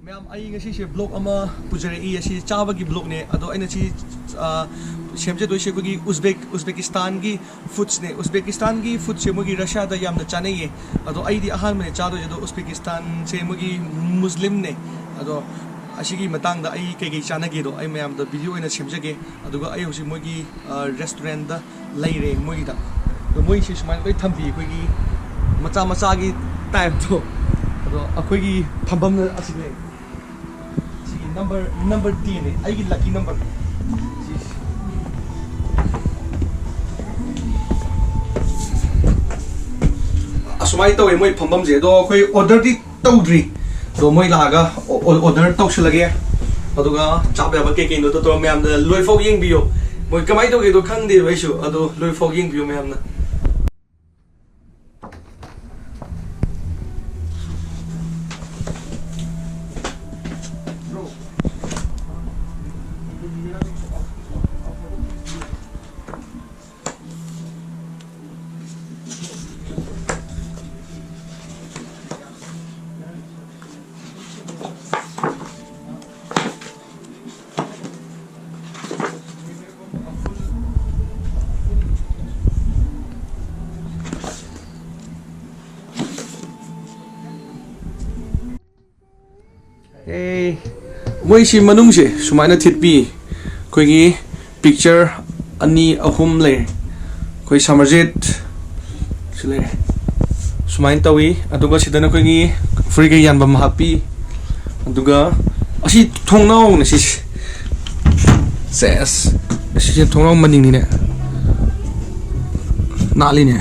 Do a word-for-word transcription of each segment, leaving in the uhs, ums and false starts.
ꯃꯌꯥꯝ, ꯑꯩ ꯉꯁꯤꯁꯦ ꯕ꯭ꯂꯣꯛ ꯑꯃ ꯄꯨꯖꯔꯛꯏ꯫ ꯑꯁꯤ ꯆꯥꯕꯒꯤ ꯕ꯭ꯂꯣꯛꯅꯦ꯫ ꯑꯗꯣ ꯑꯩꯅ ꯁꯤ, ꯑ, ꯁꯦꯝꯖꯗꯣꯏꯁꯦ ꯑꯩꯈꯣꯏꯒꯤ ꯎꯖꯕꯦꯛ, ꯎꯖꯕꯦꯀꯤꯁꯇꯥꯟꯒꯤ ꯐꯨꯗꯁꯅꯦ꯫ ꯎꯖꯕꯦꯀꯤꯁꯇꯥꯟꯒꯤ ꯐꯨꯗꯁꯦ ꯃꯣꯏꯒꯤ ꯔꯁꯤꯌꯥꯗ ꯌꯥꯝꯅ ꯆꯥꯅꯩꯌꯦ꯫ ꯑꯗꯣ ꯑꯩꯗꯤ ꯑꯍꯥꯟꯕꯅꯦ ꯆꯥꯗꯣꯏꯁꯦ꯫ ꯑꯗꯣ ꯎꯖꯕꯦꯀꯤꯁꯇꯥꯟꯁꯦ ꯃꯣꯏꯒꯤ ꯃꯨꯁꯂꯤꯝꯅꯦ꯫ ꯑꯗꯣ ꯑꯁꯤꯒꯤ ꯃꯇꯥꯡꯗ ꯑꯩ ꯀꯩꯀꯩ ꯆꯥꯅꯒꯦꯗꯣ ꯑꯩ ꯃꯌꯥꯝꯗ ꯚꯤꯗꯤꯑꯣ ꯑꯣꯏꯅ ꯁꯦꯝꯖꯒꯦ꯫ ꯑꯗꯨꯒ ꯑꯩ ꯍꯧꯖꯤꯛ ꯃꯣꯏꯒꯤ, ꯑ, ꯔꯦꯁꯇꯨꯔꯦꯟꯗ ꯂꯩꯔꯦ ꯃꯣꯏꯒꯤꯗ꯫ ꯑꯗꯣ ꯃꯣꯏꯁꯤ ꯁꯨꯃꯥꯏꯅ ꯂꯣꯏ ꯊꯝꯕꯤ, ꯑꯩꯈꯣꯏꯒꯤ ꯃꯆꯥ ꯃꯆꯥꯒꯤ ꯇꯥꯏꯞꯇꯣ꯫ ꯑꯗꯣ ꯑꯩꯈꯣꯏꯒꯤ ꯐꯝꯐꯝꯅ ꯑꯁꯤꯅꯦ꯫ ꯁꯤꯒꯤ ꯅꯝꯕꯔ, ꯅꯝꯕꯔ ꯇꯦꯟꯅꯦ, ꯑꯩꯒꯤ ꯂꯛꯀꯤ ꯅꯝꯕꯔ꯫ ꯑꯁꯨꯃꯥꯏꯅ ꯇꯧꯋꯦ ꯃꯣꯏ ꯐꯝꯐꯝꯁꯦ꯫ ꯑꯗꯣ ꯑꯩꯈꯣꯏ ꯑꯣꯔꯗꯔꯗꯤ ꯇꯧꯗ꯭ꯔꯤ꯫ ꯑꯗꯣ ꯃꯣꯏ ꯂꯥꯛꯑꯒ ꯑꯣ-, ꯑꯣ-, ꯑꯣꯔꯗꯔ ꯇꯧꯁꯤꯜꯂꯒꯦ꯫ ꯑꯗꯨꯒ ꯆꯥꯕ ꯌꯥꯕ ꯀꯩ ꯀꯩꯅꯣꯗꯣ ꯇꯧꯔ ꯃꯌꯥꯝꯗ ꯂꯣꯏꯐꯥꯎ ꯌꯦꯡꯕꯤꯌꯣ꯫ ꯃꯣꯏ ꯀꯃꯥꯏꯅ ꯇꯧꯒꯦꯗꯣ ꯈꯪꯗꯦꯕ ꯑꯩꯁꯨ꯫ ꯑꯗꯣ ꯂꯣꯏꯐꯥꯎ ꯌꯦꯡꯕꯤꯌꯣ ꯃꯌꯥꯝꯅ꯫ ꯑꯦ, ꯃꯣꯏꯁꯤ ꯃꯅꯨꯡꯁꯦ ꯁꯨꯃꯥꯏꯅ ꯊꯤꯠꯄꯤ꯫ ꯑꯩꯈꯣꯏꯒꯤ ꯄꯤꯛꯆꯔ ꯑꯅꯤ ꯑꯍꯨꯝ ꯂꯩꯔꯦ꯫ ꯑꯩꯈꯣꯏ ꯁꯃꯔꯖꯤꯠ ꯁꯤ ꯂꯩꯔꯦ꯫ ꯁꯨꯃꯥꯏꯅ ꯇꯧꯏ꯫ ꯑꯗꯨꯒ ꯁꯤꯗꯅ ꯑꯩꯈꯣꯏꯒꯤ ꯐꯨꯔꯤꯠꯀ ꯌꯥꯟꯐꯝ ꯍꯥꯞꯄꯤ꯫ ꯑꯗꯨꯒ ꯑꯁꯤ ꯊꯣꯡꯅꯥꯎꯅꯦ ꯁꯤꯁꯦ꯫ ꯁꯦꯁ꯫ ꯑꯁꯤꯁꯦ ꯊꯣꯡꯅꯥꯎ ꯃꯅꯤꯡꯅꯤꯅꯦ꯫ ꯅꯥꯜꯂꯤꯅꯦ꯫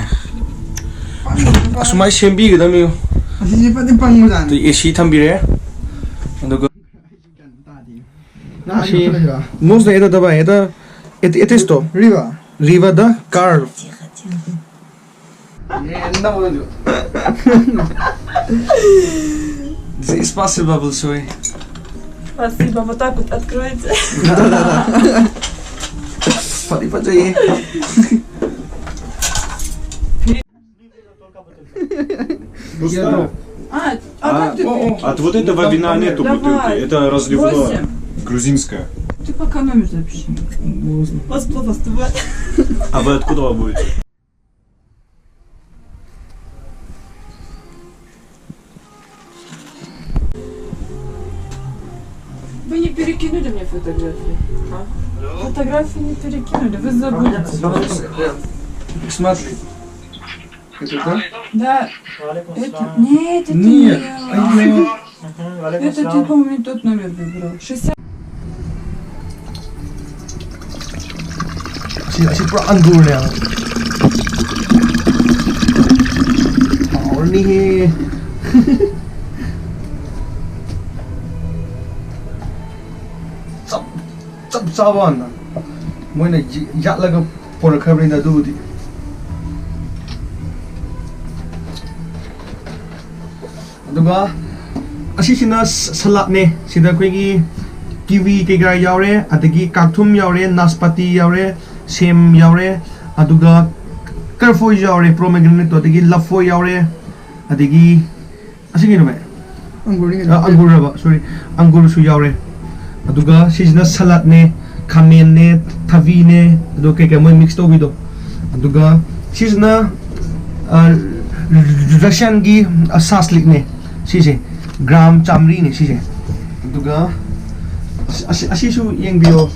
ꯑꯁꯨꯃꯥꯏꯅ ꯁꯦꯝꯕꯤꯒꯗꯕꯅꯤ꯫ ꯑꯁꯤꯁꯦ ꯐꯖꯅ ꯄꯪꯕꯖꯥꯠꯅꯤ꯫ ꯑꯗꯨ ꯑꯦ ꯁꯤ ꯊꯝꯕꯤꯔꯦ꯫ ꯑꯗꯨꯒ ꯒ꯭ꯌꯥꯟ ꯇꯥꯗꯦ꯫ ꯑꯁꯤ ꯅꯍꯥꯟ ꯃꯣꯁꯅ ꯑꯦꯗ ꯗꯕꯥ ꯑꯦꯗ ꯑꯦꯇꯤꯁꯇꯣ ꯔꯤꯕ ꯔꯤꯕ ꯗ ꯀꯥꯔ꯫ Здесь спасибо большое. Спасибо, вот так вот открывается. Спасибо, Джей. А, а, А, о, о. От вот этого вина нету в бутылке. Давай. Это разливное. Восемь. Грузинское. Ты пока номер запиши. Можно. Вас плохо выступать. А вы откуда будете? Вы не перекинули мне фотографии? А? Фотографии не перекинули, вы забыли. Смотри. Это да? Да. Это... Нет, это не... Нет. Это ты, по-моему, не тот номер выбрал. Шестьдесят. ꯑꯁꯤ, ꯑꯁꯤ ꯄꯨꯔꯥ ꯑꯪꯒꯨꯔꯅꯦꯕ꯫ ꯍꯥꯎꯔꯅꯤꯍꯦ꯫ ꯆꯞ, ꯆꯞ ꯆꯥꯕ ꯋꯥꯅ꯫ ꯃꯣꯏꯅ ꯌ-, ꯌꯥꯠꯂꯒ ꯄꯣꯔꯛꯈ꯭ꯔꯕꯅꯤꯅ ꯑꯗꯨꯕꯨꯗꯤ꯫ ꯑꯗꯨꯒ ꯑꯁꯤꯁꯤꯅ ꯁ-, ꯁꯂꯥꯠꯅꯦ꯫ ꯁꯤꯗ ꯑꯩꯈꯣꯏꯒꯤ ꯀꯤꯋꯤ ꯀꯩꯀꯥ ꯌꯥꯎꯔꯦ, ꯑꯗꯒꯤ ꯀꯥꯛꯊꯨꯝ ꯌꯥꯎꯔꯦ, ꯅꯥꯁꯄꯥꯇꯤ ꯌꯥꯎꯔꯦ, ꯁꯦꯝ ꯌꯥꯎꯔꯦ, ꯑꯗꯨꯒ ꯀꯔꯐꯣꯏꯁꯨ ꯌꯥꯎꯔꯦ, ꯄ꯭ꯔꯣꯃꯦꯒ꯭ꯔꯦꯅꯦꯠꯇꯣ, ꯑꯗꯒꯤ ꯂꯐꯣꯏ ꯌꯥꯎꯔꯦ, ꯑꯗꯒꯤ ꯑꯁꯤ ꯀꯩꯅꯣ ꯚꯥꯏ? ꯑꯪꯒꯨꯔꯅꯤ ꯀꯩꯅꯣ꯫ ꯑ, ꯑꯪꯒꯨꯔ ꯍꯥꯏꯕ, ꯁꯣꯔꯤ, ꯑꯪꯒꯨꯔꯁꯨ ꯌꯥꯎꯔꯦ꯫ ꯑꯗꯨꯒ ꯁꯤꯁꯤꯅ ꯁꯂꯥꯠꯅꯦ, ꯈꯥꯃꯦꯟꯅꯦ, ꯊꯕꯤꯅꯦ, ꯑꯗꯨꯒ ꯀꯩꯀꯩ ꯃꯣꯏ ꯃꯤꯛꯁ ꯇꯧꯕꯤꯗꯣ꯫ ꯑꯗꯨꯒ ꯁꯤꯁꯤꯅ, ꯑ, ꯔꯁꯤꯌꯥꯟꯒꯤ, ꯑ, ꯁꯥꯁꯂꯤꯛꯅꯦ ꯁꯤꯁꯦ, ꯒ꯭ꯔꯥꯝ ꯆꯥꯝꯃꯔꯤꯅꯦ ꯁꯤꯁꯦ꯫ ꯑꯗꯨꯒ ꯑꯁꯤ, ꯑꯁꯤꯁꯨ ꯌꯦꯡꯕꯤꯌꯣ꯫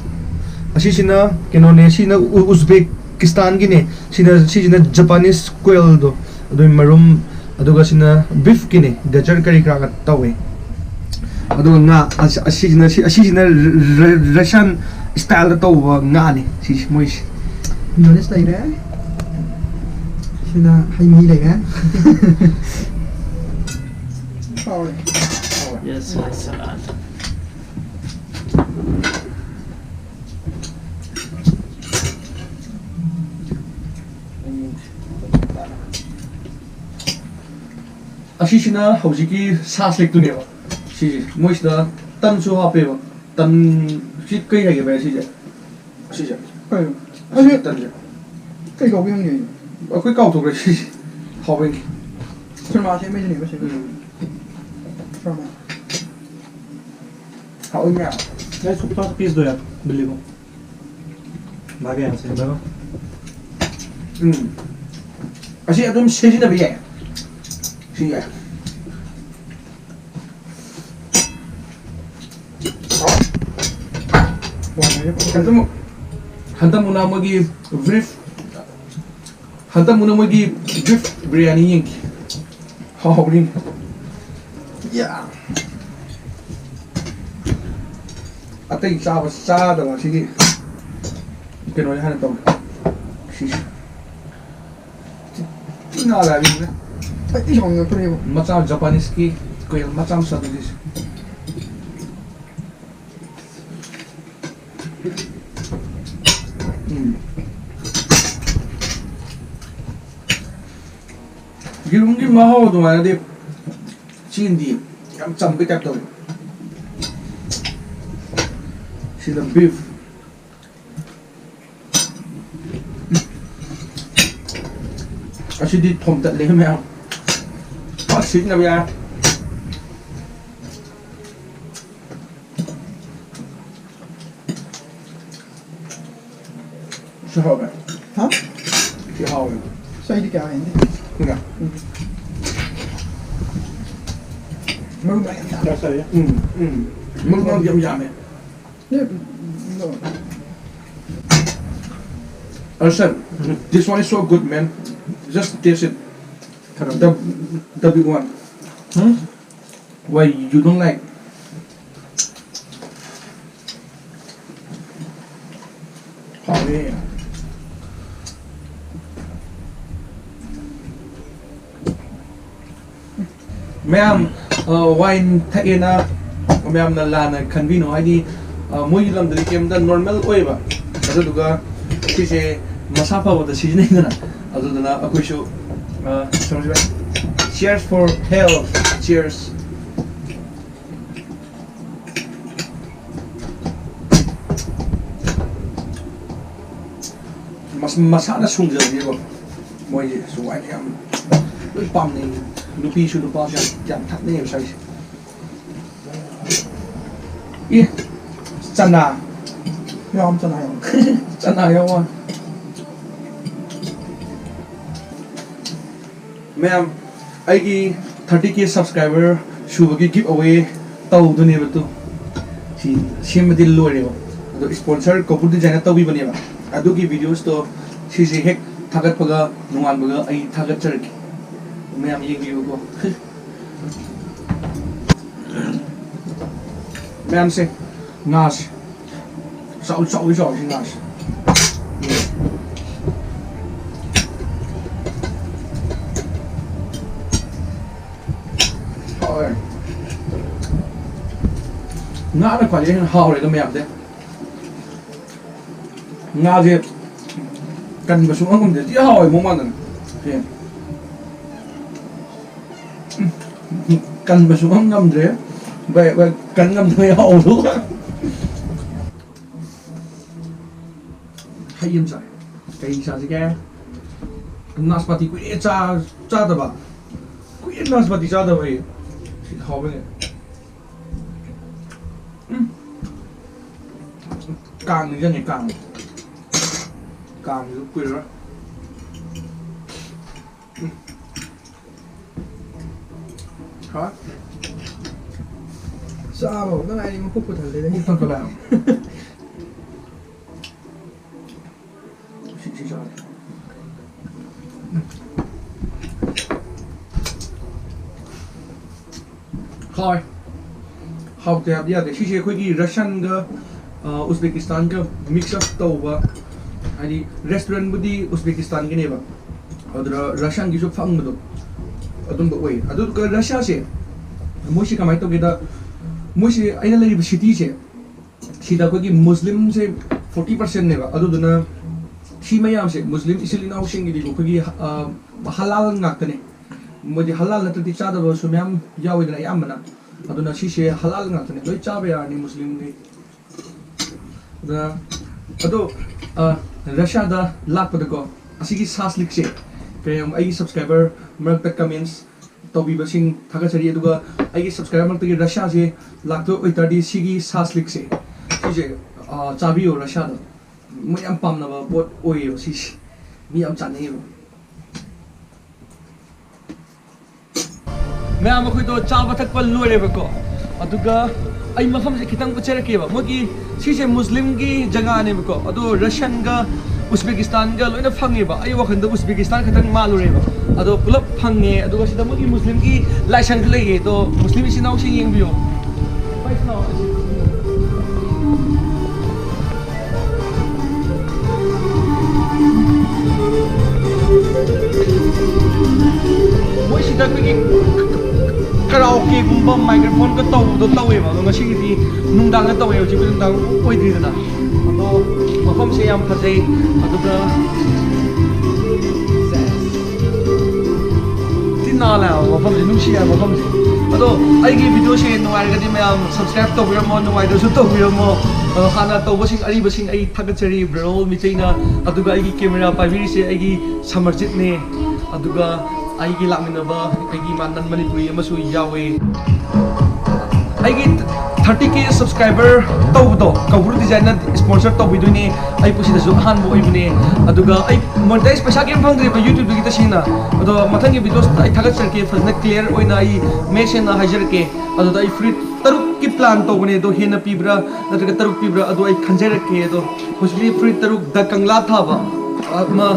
ꯑꯁꯤꯁꯤꯅ ꯀꯩꯅꯣꯅꯦ, ꯁꯤꯅ ꯎ-, ꯎꯖꯕꯦꯀꯤꯁꯇꯥꯟꯒꯤꯅꯦ꯫ ꯁꯤꯅ, ꯁꯤꯁꯤꯅ ꯖꯄꯥꯅꯤꯁ ꯀ꯭ꯋꯦꯜꯗꯣ, ꯑꯗꯨꯒꯤ ꯃꯔꯨꯝ, ꯑꯗꯨꯒ ꯁꯤꯅ ꯕꯤꯐꯀꯤꯅꯦ, ꯒꯖꯔ ꯀꯔꯤ ꯀꯔꯥꯒ ꯇꯧꯋꯦ꯫ ꯑꯗꯨꯒ ꯉꯥ, ꯑꯁ-, ꯑꯁꯤꯁꯤꯅ, ꯁꯤ-, ꯑꯁꯤꯁꯤꯅ ꯔ-, ꯔ-, ꯔꯁꯤꯌꯥꯟ ꯁ꯭ꯇꯥꯏꯜꯗ ꯇꯧꯕ ꯉꯥꯅꯤ ꯁꯤꯁꯦ, ꯃꯣꯏꯁꯦ꯫ ꯃꯤꯌꯣꯅꯤꯁ ꯂꯩꯔꯦ꯫ ꯁꯤꯅ ꯍꯩ ꯃꯍꯤ ꯂꯩꯔꯦ꯫ ꯍꯥꯎꯔꯦ꯫ Yes, my salad. ꯑꯁꯤꯁꯤꯅ ꯍꯧꯖꯤꯛꯀꯤ ꯁꯥꯁꯂꯤꯛꯇꯨꯅꯦꯕ꯫ ꯁꯤꯁꯦ ꯃꯣꯏꯁꯤꯗ ꯇꯟꯁꯨ ꯍꯥꯞꯄꯦꯕ꯫ ꯇꯟ, ꯁꯤ ꯀꯩ ꯍꯥꯏꯒꯦ ꯚꯥꯏ ꯁꯤꯁꯦ? ꯑꯁꯤꯁꯦ? ꯀꯩꯅꯣ? ꯑꯁꯤꯒꯤ ꯇꯟꯁꯦ꯫ ꯀꯩ ꯀꯧꯒꯦ ꯍꯪꯉꯦ ꯑꯩꯅ꯫ ꯑꯩꯈꯣꯏ ꯀꯥꯎꯊꯣꯛꯈ꯭ꯔꯦ ꯁꯤꯁꯦ꯫ ꯍꯥꯎꯕꯩꯅꯦ꯫ ꯁꯤꯅꯦꯃꯥ ꯁꯦꯝꯕꯩꯗꯨꯅꯦꯕ ꯁꯤꯕꯨꯗꯤ꯫ ꯎꯝ꯫ ꯍꯥꯎꯏꯅꯦ꯫ ꯑꯩ ꯁꯨꯛꯇ ꯄꯤꯁꯗꯣ ꯌꯥꯝ ꯕꯤꯜꯂꯤꯕꯣ꯫ ꯃꯥꯒꯤ ꯌꯥꯝ ꯁꯦꯝꯕ꯫ ꯎꯝ꯫ ꯑꯁꯤ ꯑꯗꯨꯝ ꯁꯤꯖꯤꯟꯅꯕ ꯌꯥꯏ꯫ ꯁꯤ ꯌꯥꯏ꯫ ꯍꯟꯗꯛ ꯃꯨꯛ-, ꯍꯟꯗꯛ ꯃꯨꯛꯅ ꯃꯣꯏꯒꯤ ꯕꯤꯐ, ꯍꯟꯗꯛ ꯃꯨꯛꯅ ꯃꯣꯏꯒꯤ ꯕꯤꯐ ꯕꯤꯔꯌꯥꯅꯤ ꯌꯦꯡꯒꯦ꯫ ꯍꯥꯎꯕꯅꯤ꯫ ꯌꯥ꯫ ꯑꯇꯩ ꯆꯥꯕ ꯆꯥꯗꯕ ꯉꯁꯤꯒꯤ ꯀꯩꯅꯣꯁꯦ ꯍꯥꯟꯅ ꯇꯧꯒꯦ꯫ ꯁꯤꯁꯦ꯫ ꯊꯤ ꯅꯥꯜꯂꯦ ꯍꯥꯏꯕꯅꯤꯗ꯫ ꯑꯩ ꯁꯥꯎꯅꯤꯡꯉꯛꯇ꯭ꯔꯦꯕ꯫ ꯃꯆꯥ ꯖꯄꯥꯅꯤꯁꯀꯤ ꯀꯣꯏꯜ ꯃꯆꯥ ꯃꯆꯥꯗꯨꯗꯤ꯫ ꯎꯝ꯫ ꯌꯦꯔꯨꯝꯒꯤ ꯃꯍꯥꯎ ꯑꯗꯨꯃꯥꯏꯅꯗꯤ ꯆꯦꯟꯗꯤ ꯌꯥꯝ ꯆꯝꯕꯩ ꯇꯥꯏꯞ ꯇꯧꯋꯦ꯫ ꯁꯤꯗ ꯕꯤꯐ꯫ ꯑꯁꯤꯗꯤ ꯊꯣꯝꯇꯠꯂꯦ ꯃꯌꯥꯝ꯫ ꯄꯥꯛ ꯁꯤꯖꯤꯟꯅꯕ ꯌꯥꯔꯦ꯫ ꯁꯤ ꯍꯥꯎꯋꯦ꯫ ꯍꯥ? ꯁꯤ ꯍꯥꯎꯋꯦ꯫ ꯑꯁ, ꯑꯩꯗꯤ ꯀꯌꯥ ꯍꯩꯅꯗꯦ꯫ ꯁꯤꯅ? ꯎꯝ꯫ ꯃꯔꯨ ꯃꯔꯥꯡ ꯌꯥꯝ ꯌꯥꯝꯃꯦ꯫ ꯎꯝ, ꯎꯝ꯫ ꯃꯔꯨ ꯃꯔꯥꯡ ꯌꯥꯝ ꯌꯥꯝꯃꯦ꯫ Yeah, no. Arshad, this one is so good, man. Just taste it. The, the big one. Hmm? Why you don't like? ꯍꯥꯎꯋꯦ꯫ ꯃꯌꯥꯝ, ꯑ, ꯋꯥꯏꯟ ꯊꯛꯑꯦꯅ ꯃꯌꯥꯝꯅ ꯂꯥꯟꯅ ꯈꯟꯕꯤꯅꯨ꯫ ꯍꯥꯏꯗꯤ, ꯑ, ꯃꯣꯏꯒꯤ ꯂꯝꯗꯗꯤ ꯀꯩꯝꯇ ꯅꯣꯔꯃꯦꯜ ꯑꯣꯏꯌꯦꯕ꯫ ꯑꯗꯨꯗꯨꯒ ꯁꯤꯁꯦ ꯃꯁꯥ ꯐꯕꯗ ꯁꯤꯖꯤꯟꯅꯩꯗꯅ꯫ ꯑꯗꯨꯗꯨꯅ ꯑꯩꯈꯣꯏꯁꯨ, ꯑ, ꯀꯩꯅꯣꯁꯦ, cheers for health, cheers꯫ ꯃꯁ-, ꯃꯁꯥꯅ ꯁꯨꯡꯖꯕꯅꯦꯕ꯫ ꯃꯣꯏꯁꯦ ꯁꯨꯃꯥꯏꯅ ꯌꯥꯝ ꯂꯣꯏ ꯄꯥꯝꯅꯩ꯫ ꯅꯨꯄꯤꯁꯨ ꯅꯨꯄꯥꯁꯨ ꯌꯥꯝ, ꯌꯥꯝ ꯊꯛꯅꯩꯌꯦꯕ ꯁ꯭ꯋꯥꯏꯁꯦ꯫ ꯑꯦ, ꯆꯅꯥ꯫ ꯌꯥꯝ ꯆꯅꯥ ꯌꯥꯎ꯫ ꯆꯅꯥ ꯌꯥꯎꯕ꯫ ꯃꯌꯥꯝ, ꯑꯩꯒꯤ thirty K subscriber ꯁꯨꯕꯒꯤ give away ꯇꯧꯗꯣꯏꯅꯦꯕ꯫ ꯇꯨ, ꯁꯤ ꯁꯦꯝꯕꯗꯤ ꯂꯣꯏꯔꯦꯕ꯫ ꯑꯗꯣ sponsor ꯀꯧꯕ꯭ꯔꯨ design ꯅ ꯇꯧꯕꯤꯕꯅꯦꯕ꯫ ꯑꯗꯨꯒꯤ videos ꯇꯣ ꯁꯤꯁꯦ ꯍꯦꯛ ꯊꯥꯒꯠꯄꯒ ꯅꯣꯡꯉꯥꯟꯕꯒ ꯑꯩ ꯊꯥꯒꯠꯆꯔꯛꯀꯦ꯫ ꯃꯌꯥꯝ ꯌꯦꯡꯕꯤꯌꯨꯀꯣ꯫ ꯃꯌꯥꯝꯁꯦ, ꯉꯥꯁꯦ꯫ ꯆꯥꯎ-, ꯆꯥꯎꯗꯤ ꯆꯥꯎꯋꯤ ꯁꯤ ꯉꯥꯁꯦ꯫ ꯍꯥꯎꯋꯦ꯫ ꯉꯥꯅ ꯈ꯭ꯋꯥꯏꯗꯒꯤ ꯍꯦꯟꯅ ꯍꯥꯎꯔꯦꯗ ꯃꯌꯥꯝꯗꯩ꯫ ꯉꯥꯁꯦ ꯀꯟꯕ ꯁꯨꯡꯉꯝ ꯉꯝꯗꯦ꯫ ꯊꯤ ꯍꯥꯎꯋꯦ ꯃꯑꯣꯡ ꯃꯥꯟꯗꯅ꯫ ꯁꯦ꯫ ꯎꯝ꯫ ꯀꯟꯕ ꯁꯨꯡꯉꯝ ꯉꯝꯗ꯭ꯔꯦ꯫ ꯚꯥꯏ, ꯚꯥꯏ, ꯀꯟ ꯉꯝꯗꯕ ꯌꯥꯎꯕꯗꯣ꯫ ꯍꯩ ꯑꯃ ꯆꯥꯏ꯫ ꯀꯩ ꯆꯥꯁꯤꯒꯦ? ꯅꯥꯁꯄꯥꯇꯤ ꯀꯨꯏꯔꯦ ꯆꯥ-, ꯆꯥꯗꯕ꯫ ꯀꯨꯏꯔꯦ ꯅꯥꯁꯄꯥꯇꯤ ꯆꯥꯗꯕ ꯑꯩ꯫ ꯁꯤ ꯍꯥꯎꯕꯅꯦ꯫ ꯎꯝ꯫ ꯀꯥꯡ ꯅꯤꯡꯁꯤꯡꯉꯦ, ꯀꯥꯡ꯫ ꯀꯥꯡꯁꯨ ꯀꯨꯏꯔꯔꯣꯏ꯫ ꯎꯝ꯫ ꯍꯥ? ꯆꯥꯕ ꯍꯧꯗ ꯉꯥꯏꯔꯤ, ꯃꯈꯨꯠꯄꯨ ꯊꯜꯂꯦꯗ꯫ ꯄꯨꯛ ꯊꯟꯒꯠꯂꯛꯑꯦ꯫ ꯁꯤ, ꯁꯤ ꯆꯥꯔꯦ꯫ ꯍꯥꯎꯋꯦ꯫ ꯍꯥꯎꯇꯦ ꯍꯥꯏꯕꯗꯤ ꯌꯥꯗꯦ꯫ ꯁꯤꯁꯦ ꯑꯩꯈꯣꯏꯒꯤ Russian ꯒ, ꯑ, Uzbekistan ꯒ mix up ꯇꯧꯕ, ꯍꯥꯏꯗꯤ restaurant ꯕꯨꯗꯤ Uzbekistan ꯒꯤꯅꯦꯕ, ꯑꯗꯨꯗ Russian ꯒꯤꯁꯨ ꯐꯪꯕꯗꯣ ꯑꯗꯨꯝꯕ ꯑꯣꯏꯌꯦ꯫ ꯑꯗꯨꯒ Russia ꯁꯦ ꯃꯣꯏꯁꯤ ꯀꯃꯥꯏꯅ ꯇꯧꯒꯦꯗ, ꯃꯣꯏꯁꯤ ꯑꯩꯅ ꯂꯩꯔꯤꯕ city ꯁꯦ ꯁꯤꯗ ꯑꯩꯈꯣꯏꯒꯤ Muslim ꯁꯦ forty percent ꯅꯦꯕ꯫ ꯑꯗꯨꯗꯨꯅ ꯁꯤ ꯃꯌꯥꯝꯁꯦ Muslim ꯏꯆꯤꯜ ꯏꯅꯥꯎꯁꯤꯡꯒꯤꯗꯤ ꯑꯩꯈꯣꯏꯒꯤ, ꯑ, halal ꯉꯥꯛꯇꯅꯦ꯫ ꯃꯣꯏꯗꯤ halal ꯅꯠꯇ꯭ꯔꯗꯤ ꯆꯥꯗꯕꯁꯨ ꯃꯌꯥꯝ ꯌꯥꯎꯋꯤꯗꯅ ꯑꯌꯥꯝꯕꯅ꯫ ꯑꯗꯨꯅ ꯁꯤꯁꯦ halal ꯉꯥꯛꯇꯅꯦ, ꯂꯣꯏ ꯆꯥꯕ ꯌꯥꯔꯅꯤ Muslim ꯒꯤ꯫ ꯑꯗ, ꯑꯗꯣ, ꯑ, Russia ꯗ ꯂꯥꯛꯄꯗꯀꯣ, ꯑꯁꯤꯒꯤ ꯁꯥꯁꯂꯤꯛꯁꯦ ꯀꯩꯒꯨꯝꯕ ꯑꯩꯒꯤ subscriber ꯃꯔꯛꯇ comments ꯇꯧꯕꯤꯕꯁꯤꯡ ꯊꯥꯒꯠꯆꯔꯤ꯫ ꯑꯗꯨꯒ ꯑꯩꯒꯤ ꯁꯕꯁꯀ꯭ꯔꯥꯏꯕꯔ ꯃꯔꯛꯇꯒꯤ ꯔꯁꯤꯌꯥꯁꯦ ꯂꯥꯛꯇ ꯑꯣꯏꯇꯥꯔꯗꯤ ꯁꯤꯒꯤ ꯁꯥꯁꯂꯤꯛꯁꯦ ꯁꯤꯁꯦ, ꯑ, ꯆꯥꯕꯤꯌꯣ꯫ ꯔꯁꯤꯌꯥꯗ ꯃꯣꯏ ꯌꯥꯝ ꯄꯥꯝꯅꯕ ꯄꯣꯠ ꯑꯣꯏꯌꯦꯕ ꯁꯤꯁꯦ꯫ ꯃꯤ ꯌꯥꯝ ꯆꯥꯅꯩꯌꯦꯕ꯫ ꯃꯌꯥꯝ ꯑꯩꯈꯣꯏꯗꯣ ꯆꯥꯕ ꯊꯛꯄ ꯂꯣꯏꯔꯦꯕꯀꯣ꯫ ꯑꯗꯨꯒ ꯑꯩ ꯃꯐꯝꯁꯦ ꯈꯤꯇꯪ ꯎꯠꯆꯔꯛꯀꯦꯕ꯫ ꯃꯣꯏꯒꯤ ꯁꯤꯁꯦ ꯃꯨꯁꯂꯤꯝꯒꯤ ꯖꯒꯥꯅꯦꯕꯀꯣ꯫ ꯑꯗꯣ ꯔꯁꯤꯌꯟꯒ ꯎꯁꯕꯦꯀꯤꯁꯇꯥꯟꯒ ꯂꯣꯏꯅ ꯐꯪꯉꯦꯕ꯫ ꯑꯩ ꯋꯥꯈꯜꯗ ꯎꯁꯕꯦꯀꯤꯁꯇꯥꯟ ꯈꯛꯇꯪ ꯃꯥꯜꯂꯨꯔꯦꯕ꯫ ꯑꯗꯣ ꯄꯨꯂꯞ ꯐꯪꯉꯦ꯫ ꯑꯗꯨꯒ ꯁꯤꯗ ꯃꯣꯏꯒꯤ ꯃꯨꯁꯂꯤꯝꯒꯤ ꯂꯥꯏꯁꯪꯁꯨ ꯂꯩꯌꯦ꯫ ꯑꯗꯣ ꯃꯨꯁꯂꯤꯝ ꯏꯆꯤꯟ ꯏꯅꯥꯎꯁꯤꯡ ꯌꯦꯡꯕꯤꯌꯣ꯫ ꯃꯣꯏꯁꯤꯗ ꯑꯩꯈꯣꯏꯒꯤ ꯀꯔꯥꯎꯀꯦꯒꯨꯝꯕ ꯃꯥꯏꯀ꯭ꯔꯣꯐꯣꯟꯒ ꯇꯧꯕꯗꯣ ꯇꯧꯋꯦꯕ꯫ ꯑꯗꯣ ꯉꯁꯤꯒꯤꯗꯤ ꯅꯨꯡꯗꯥꯡꯗ ꯇꯧꯋꯦ, ꯍꯧꯖꯤꯛꯄꯨꯗꯤ ꯅꯨꯡꯗꯥꯡ ꯑꯣꯏꯗ꯭ꯔꯤꯗꯅ꯫ ꯑꯗꯣ ꯃꯐꯝꯁꯦ ꯌꯥꯝ ꯐꯖꯩ꯫ ꯑꯗꯨꯒ ꯊꯤ ꯅꯥꯜꯂꯦ ꯍꯥꯏꯕ ꯃꯐꯝꯁꯦ, ꯅꯨꯡꯁꯤ ꯍꯥꯏꯕ ꯃꯐꯝꯁꯦ꯫ ꯑꯗꯣ ꯑꯩꯒꯤ ꯚꯤꯗꯤꯑꯣꯁꯦ ꯅꯨꯡꯉꯥꯏꯔꯒꯗꯤ ꯃꯌꯥꯝ ꯁꯕꯁꯀ꯭ꯔꯥꯏꯕ ꯇꯧꯕꯤꯔꯝꯃꯣ, ꯅꯨꯡꯉꯥꯏꯇ꯭ꯔꯁꯨ ꯇꯧꯕꯤꯔꯝꯃꯣ꯫ ꯑꯗꯣ ꯍꯥꯟꯅ ꯇꯧꯕꯁꯤꯡ ꯑꯔꯤꯕꯁꯤꯡ ꯑꯩ ꯊꯥꯒꯠꯆꯔꯤ, ꯕ꯭ꯔꯣ ꯃꯤꯇꯩꯅ꯫ ꯑꯗꯨꯒ ꯑꯩꯒꯤ ꯀꯦꯃꯦꯔꯥ ꯄꯥꯏꯕꯤꯔꯤꯁꯦ ꯑꯩꯒꯤ ꯁꯃꯔꯖꯤꯠꯅꯦ꯫ ꯑꯗꯨꯒ ꯑꯩꯒꯤ ꯂꯥꯛꯃꯤꯟꯅꯕ ꯑꯩꯒꯤ ꯏꯃꯥꯟꯅꯕ ꯃꯅꯤꯄꯨꯔꯤ ꯑꯃꯁꯨ ꯌꯥꯎꯋꯦ꯫ ꯑꯩꯒꯤ ꯊꯥꯔꯇꯤ ꯀꯦ ꯁꯕꯁꯀ꯭ꯔꯥꯏꯕꯔ ꯇꯧꯕꯗꯣ ꯀꯧꯕ꯭ꯔꯨ ꯗꯤꯖꯥꯏꯟꯅ ꯁ꯭ꯄꯣꯟꯁꯔ ꯇꯧꯕꯤꯗꯣꯏꯅꯦ꯫ ꯑꯩ ꯄꯨꯟꯁꯤꯗꯁꯨ ꯑꯍꯥꯟꯕ ꯑꯣꯏꯕꯅꯦ꯫ ꯑꯗꯨꯒ ꯑꯩ ꯃꯣꯅꯤꯇꯥꯏꯁ ꯄꯩꯁꯥ ꯀꯩꯝ ꯐꯪꯗ꯭ꯔꯤꯕ YouTubeꯇꯒꯤ ꯇꯁꯦꯡꯅ꯫ ꯑꯗꯣ ꯃꯊꯪꯒꯤ ꯚꯤꯗꯤꯑꯣꯁꯤꯗ ꯑꯩ ꯊꯥꯒꯠꯆꯔꯛꯀꯦ, ꯐꯖꯅ ꯀ꯭ꯂꯤꯌꯥꯔ ꯑꯣꯏꯅ ꯑꯩ ꯃꯌꯦꯛ ꯁꯦꯡꯅ ꯍꯥꯏꯖꯔꯛꯀꯦ꯫ ꯑꯗꯨꯗ ꯑꯩ ꯐꯨꯔꯤꯠ ꯇꯔꯨꯛꯀꯤ ꯄ꯭ꯂꯥꯟ ꯇꯧꯕꯅꯦ, ꯑꯗꯣ ꯍꯦꯟꯅ ꯄꯤꯕ꯭ꯔꯥ ꯅꯠꯇ꯭ꯔꯒ ꯇꯔꯨꯛ ꯄꯤꯕ꯭ꯔꯥ ꯑꯗꯣ ꯑꯩ ꯈꯟꯖꯔꯛꯀꯦ꯫ ꯑꯗꯣ ꯍꯧꯖꯤꯛꯀꯤ ꯐꯨꯔꯤꯠ ꯇꯔꯨꯛꯇ ꯀꯪꯂꯥ ꯊꯥꯕ ꯑꯃ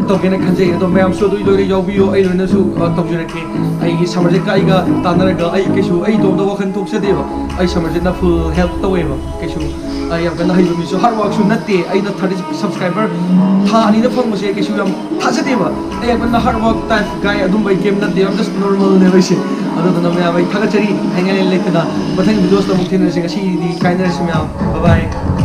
ꯇꯧꯒꯦꯅ ꯈꯟꯖꯩ꯫ ꯑꯗꯣ ꯃꯌꯥꯝꯁꯨ ꯑꯗꯨ ꯂꯣꯏꯅ ꯌꯥꯎꯕꯤꯌꯣ, ꯑꯩ ꯂꯣꯏꯅꯁꯨ, ꯑ, ꯇꯧꯖꯔꯛꯀꯦ꯫ ꯑꯩꯒꯤ ꯁꯃꯔꯖꯤꯠꯀ ꯑꯩꯒ ꯇꯥꯟꯅꯔꯒ ꯑꯩ ꯀꯩꯁꯨ ꯑꯩ ꯏꯇꯣꯝꯇ ꯋꯥꯈꯜ ꯊꯣꯛꯆꯗꯦꯕ꯫ ꯑꯩ ꯁꯃꯔꯖꯤꯠꯅ ꯐꯨꯜ ꯍꯦꯜꯞ ꯇꯧꯋꯦꯕ꯫ ꯀꯩꯁꯨ, ꯑ, ꯌꯥꯝ ꯀꯟꯅ ꯍꯩꯕ ꯃꯤꯁꯨ, ꯍꯥꯔꯗ ꯋꯥꯔꯛꯁꯨ ꯅꯠꯇꯦ꯫ ꯑꯩꯅ ꯊꯥꯔꯇꯤ ꯁꯕꯁꯀ꯭ꯔꯥꯏꯕꯔ ꯊꯥ ꯑꯅꯤꯗ ꯐꯪꯕꯁꯦ ꯀꯩꯁꯨ ꯌꯥꯝ ꯊꯥꯖꯗꯦꯕ꯫ ꯑꯩ ꯌꯥꯝ ꯀꯟꯅ ꯍꯥꯔꯗ ꯋꯥꯔꯛ ꯇꯥꯏꯞ ꯒꯥꯏ ꯑꯗꯨꯝꯕ ꯑꯩ ꯀꯩꯝ ꯅꯠꯇꯦ꯫ I'm just normalꯅꯦꯕ ꯑꯩꯁꯦ꯫ ꯑꯗꯨꯗꯨꯅ ꯃꯌꯥꯝ ꯑꯩ ꯊꯥꯒꯠꯆꯔꯤ꯫ ꯍꯥꯏꯅꯤꯡꯉꯥꯏ ꯂꯩꯇꯅ ꯃꯊꯪꯒꯤ ꯚꯤꯗꯤꯑꯣꯁꯤꯗ ꯑꯃꯨꯛ ꯊꯦꯡꯅꯔꯁꯤ꯫ ꯉꯁꯤꯒꯤꯗꯤ ꯀꯥꯏꯅꯔꯁꯤ ꯃꯌꯥꯝ꯫ Bye bye꯫